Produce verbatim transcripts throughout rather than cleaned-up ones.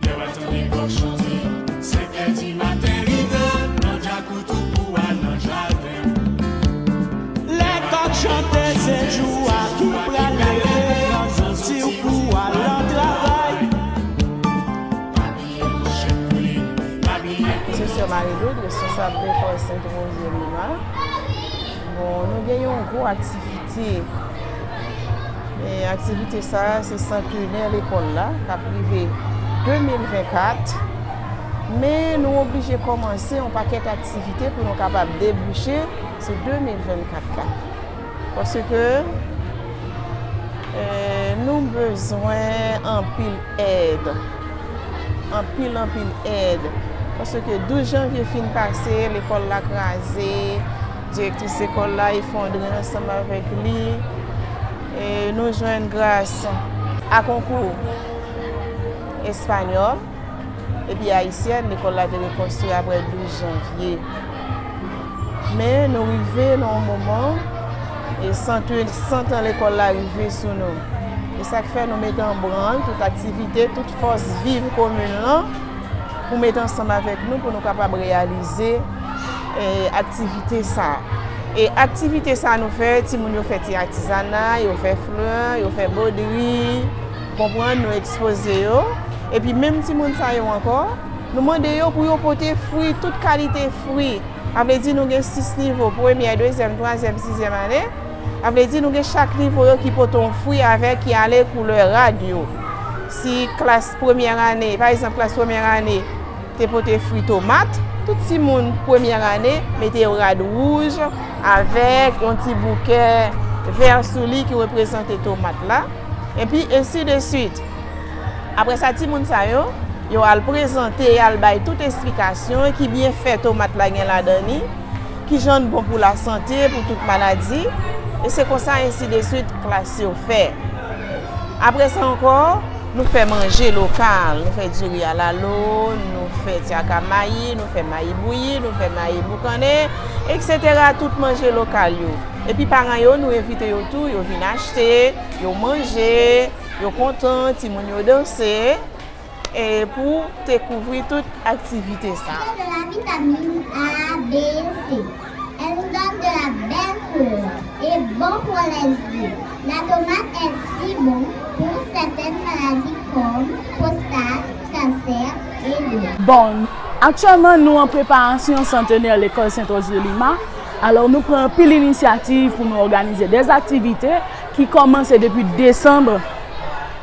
Lè w tande kòk chante, se jou a ki pral leve nan zanti w pou w al nan travay. Se sè Marie Lourdes, responsab lekòl Sent Roselima. Bon, nou gen yon gwo aktivite. E aktivite sa a, se santenè lekòl la, k ap rive de mil vennkat. Men nou oblije kòmanse yon pakèt aktivite pou nou kapab debouche sou de mil vennkat la. Paske, eh, nou bezwen anpil èd. Anpil, anpil èd. Paske douz janvye fin pase, lekòl la kraze, direktris lekòl la efondre ansanm avèk li. E nou jwenn gras a konkou espanyòl epi ayisyèn, lekòl la te rekonstwi apre douz janvye. Men nou rive nan yon moman, e sant, sant an lekòl la rive sou nou. E sa k fè nou mete an branl tout aktivite, tout fòs viv komin lan pou mete ansanm avèk nou pou nou kapab reyalize, e, aktivite sa a. E aktivite sa a nou fè, timoun yo fè ti atizana, yo fè flè, yo fè bwodri, konprann, nou ekspoze yo. Epi menm timoun sa yo ankò, nou mande yo pou yo pote fwi, tout kalite fwi. Sa vle di nou gen sis nivo, premyè, dezyèm, twazyèm, sizyèm ane. Sa vle di nou gen chak nivo yo ki pote yon fwi avèk, ki ale koulè rad yo. Si klas premyè ane, pa egzanp, klas premyè ane te pote fwi tomat, tout timoun premyè ane mete rad wouj avèk yon ti bouke vè sou li ki reprezante tomat la. Epi ensi de swit. Apre sa, timoun sa yo, yo al prezante, y al bay tout esplikasyon ki byenfè tomat la gen ladan li, ki jan l bon pou lasante, pou tout maladi, e se konsa ensi de swit klas yo fè. Apre sa ankò, nou fè manje lokal, nou fè diri alalo, nou fè tyaka mayi, nou fè mayi bouyi, nou fè mayi boukannen, etsetera, tout manje lokal yo. Epi paran yo, nou envite yo tou, yo vin achte, yo manje, yo kontan, timoun yo danse, e pou dekouvri tout aktivite sa a. De la vitamine A, B et C. Elle nous donne de la belle couleur et bon pour les yeux. La tomate est si bon pour certaines maladies comme prostate, cancer et d'autres. Bon, aktyèlman, nou an preparasyon santenè lekòl Sent Wòz de Lima. Alò, nou pran anpil inisyativ pou nou òganize dè aktivite ki kòmanse depi desanm,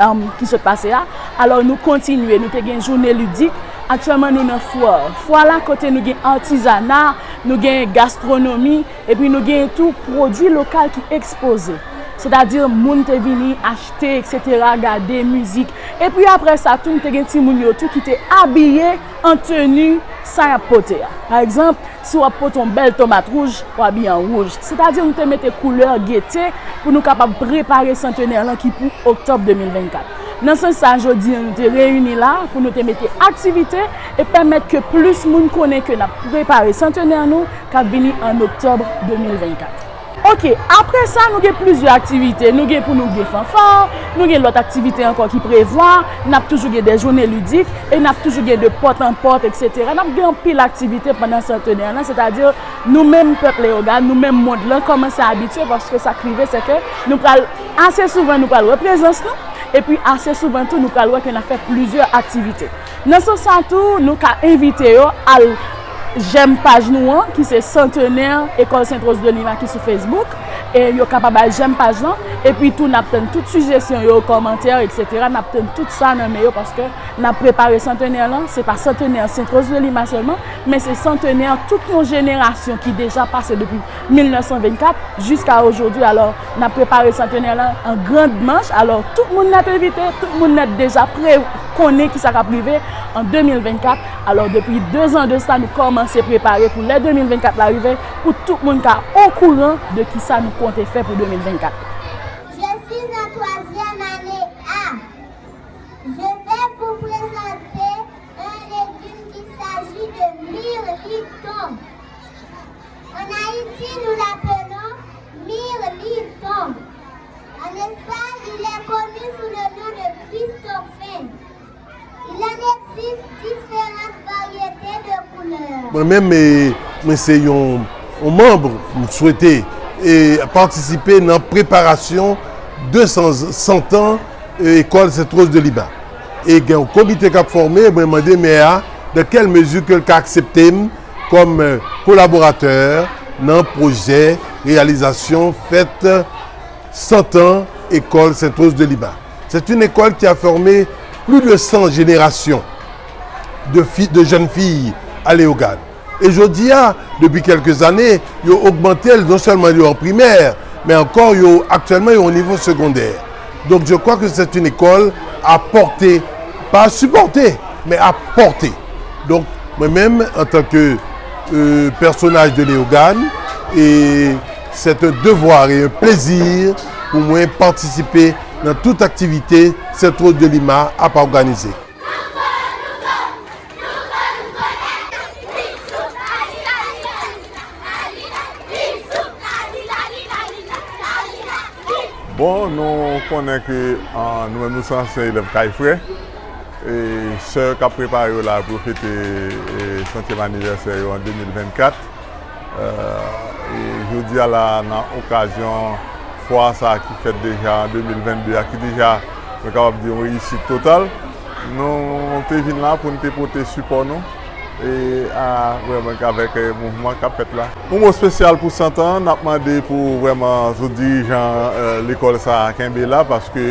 um, ki sot pase a. Alò, nou kontinye, nou te gen jounen lidik. Aktyèlman, nou nan fwa. Fwa la, kote nou gen atizana, nou gen gastwonomi, epi nou gen tou pwodui lokal ki ekspoze. Sètadi, moun te vini achte, etsetera, gade mizik. Epi apre sa, tou, nou te gen timoun yo tou ki te abiye an teni sa y ap pote a. Pa egzanp, si w ap pote yon bèl tomat wouj, w abiye an wouj. Sètadi, nou te mete koulè gete pou nou kapab prepare santenè lan ki pou oktòb de mil vennkat. Nan sans sa, jodi a, nou te reyini la pou nou te mete aktivite e pèmèt ke plis moun konnen ke n ap prepare santenè nou k ap vini an oktòb de mil vennkat. Ok, apre sa, nou gen plizyè aktivite. Nou gen pou nou gen fanfa, nou gen lòt aktivite ankò ki prevwa, n ap toujou gen dè jounen lidik, e n ap toujou gen de pòt an pòt, etsetera. N ap gen anpil aktivite pandan santenè lan, sètadi nou menm pèp Leyogàn, nou menm mond lan kòmanse abitye, paske sa k rive, se ke nou pral, ase souvan, nou pral wè prezans nou, epi ase souvan tou, nou pral wè ke n ap fè plizyè aktivite. Nan sans sa tou, nou ka envite yo al jèm paj nou an, ki se Santenè Ekòl Sent Wòz de Lima ki sou Facebook. E yo kapab al jèm paj lan. Epi tou, n ap tann tout sijesyon yo, kòmantè, etsetera. N ap tann tout sa nan men yo, paske n ap prepare santenè lan. Se pa santenè Sent Wòz de Lima sèlman, men se santenè tout yon jenerasyon ki deja pase depi mil nèf san vennkat jiska ojodi. Alò, n ap prepare santenè lan an grand manch. Alò, tout moun nèt envite, tout moun nèt deja pre-, konnen kisa k ap rive an de mil vennkat. Alò, depi de zan de sa, nou kòmanse prepare pou lè de mil vennkat la rive, pou tout moun ka okouran de kisa nou konte fè pou de mil vennkat. Je suis en troisième année A. Je vais vous présenter un légume qu'il s'agit de mirliton. En Haïti, nous l'appelons mirliton. En Espagne, il est connu sous le nom de Christophin. Il en existe différentes variétés de couleurs. Mwen menm, mwen se yon, yon manm, m swete e patisipe nan preparasyon de san, san tan e, Ekòl Sent Woz de Lima. E gen yon komite k ap fòme, mwen mande mè a, dans quelle mesure ke l ka aksepte m kòm kolaboratè nan pwojè reyalizasyon fèt san tan Ekòl Sent Woz de Lima. C'est une école qui a formé plus de cent générations de, fi, de jeunes filles à Léogâne. E jodi a, depi kèlke zane, yo ogmante l, non sèlman yo an primè, men ankò yo aktyèlman yo o nivo segondè. Donc je crois que c'est une école à porter, pas à supporter, mais à porter. Donc mwen menm, antanke euh, pèsonaj de Léogâne, e c'est un devoir et un plaisir pou mwen patisipe nan tout aktivite Sent Woz de Lima ap òganize. Bon, nou konnen ke nou menm nou se ansyen elèv Kay Frè. E sè k ap prepare yo la pou yo fete e, santyèm anivèsè yo an de mil vennkat. E jodi a la, nan okazyon fwa sa ki fèt deja an de mil vennde a, ki deja, mwen kapab di, yon reyisit total, nou te vin la pou n te pote sipò nou e a vrèman avèk mouvman k ap fèt la. Yon mo espesyal pou Santan, n ap mande pou vrèman tout dirijan lekòl sa a kenbe la, paske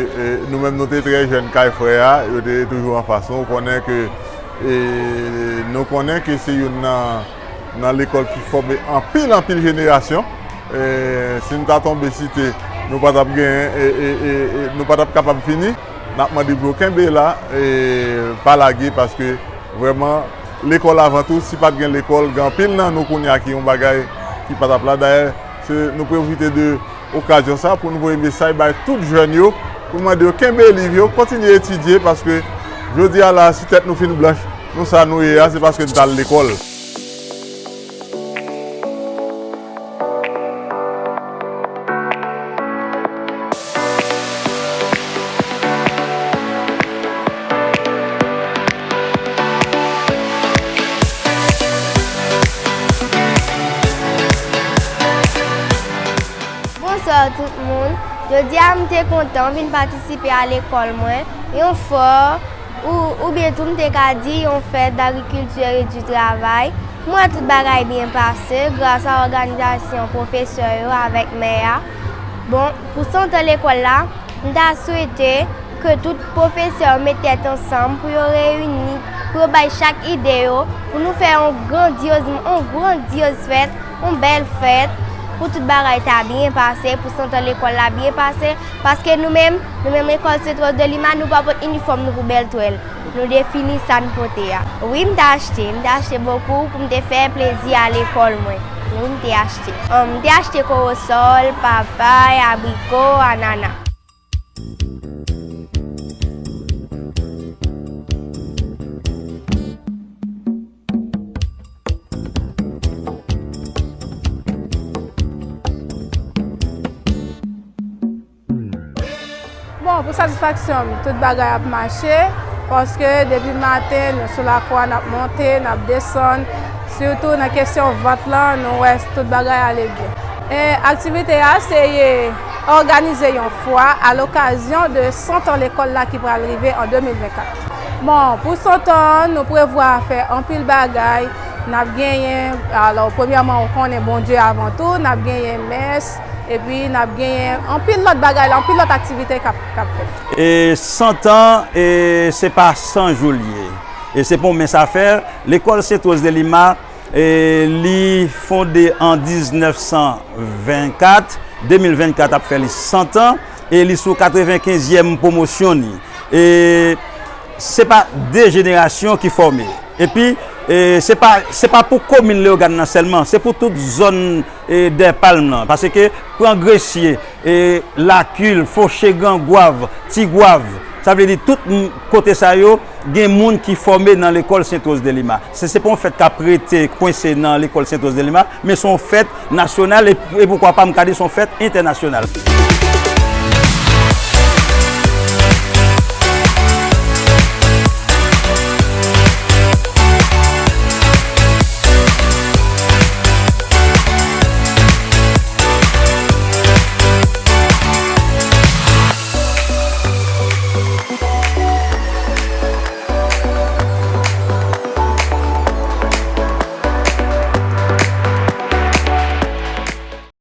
nou menm nou te trè jèn kay frè a, yo te toujou anfas nou. Ou konnen ke, nou konnen ke se youn nan nan lekòl ki fòme anpil, anpil jenerasyon. E, si n ta tonbe site, nou pa t ap genyen, e, e, e, e, nou pa t ap kapab fini. N ap mande pou yo kenbe la, e, pa lage, paske vrèman, lekòl avan tou, si pa t gen lekòl, gen anpil nan nou kounye a ki yon bagay ki pa t ap la. Dayè, se, nou pwofite de okazyon sa pou n voye mesaj bay tout jèn yo, pou n mande yo kenbe liv yo, kontinye etidye, paske jodi a la, si tèt nou fin blanch, nou sa nou ye a, se paske n t al lekòl. Bonswa tout moun. Jodi a m te kontan vin patisipe a lekòl mwen. Yon fò, ou, oubyen tou m te ka di yon fèt d'agrikilti e di travay. M wè tout bagay byen pase gras a òganizasyon pwofesè yo avèk mè a. Bon, pou santan lekòl la, m ta swete ke tout pwofesè yo met tèt ansanm pou yo reyini, pou yo bay chak ide yo, pou nou fè yon grandyoz, yon grandyoz fèt, yon bèl fèt, pou tout bagay ta byen pase, pou santan lekòl la byen pase, paske nou menm, nou menm lekòl Sent Woz de Lima, nou pa pot inifòm nou pou bèl twèl. Nou defini sa n pote a. Wi, m te achte, m te achte bokou pou m te fè plezi a lekòl mwen. Wi, m te achte. M te achte kowosòl, papay, abriko, anana. Bon, pou satisfaksyon m, tout bagay ap mache, paske depi maten, nou sou lakwa, n ap monte, n ap desann, sitou nan kesyon vant lan, nou wè tout bagay ale byen. E aktivite a, se ye òganize yon fwa a lokazyon de san tan lekòl la ki pral rive an de mil vennkat. Bon, pou san tan an, nou prevwa fè anpil bagay, n ap genyen, alò, premyèman, ou konnen Bondye avan tou, n ap genyen mès, epi n ap genyen anpil lòt bagay la, anpil lòt aktivite k ap, k ap fèt. E san tan, e se pa san jou l ye. E se pa yon mens a fè. Lekòl Sent Woz de Lima, e li fonde an diznèf san vennkat, de mil vennkat ap fè li san tan, e li sou katrevenkenzyèm pwomosyon ni. E Se pa de jenerasyon ki fòme. Epi, e, se pa, se pa pou komin Leyogàn nan sèlman, se pou tout zòn, e, Dèpalm nan. Paske pran Gresye, e, Lakil, Foche, Gran Gwav, Ti Gwav, sa vle di tout m- kote sa yo, gen moun ki fòme nan lekòl Sent Woz de Lima. Se, se pa yon fèt k ap rete kwense nan lekòl Sent Woz de Lima, men se yon fèt nasyonal e, e poukwa pa m ka di se yon fèt entènasyonal.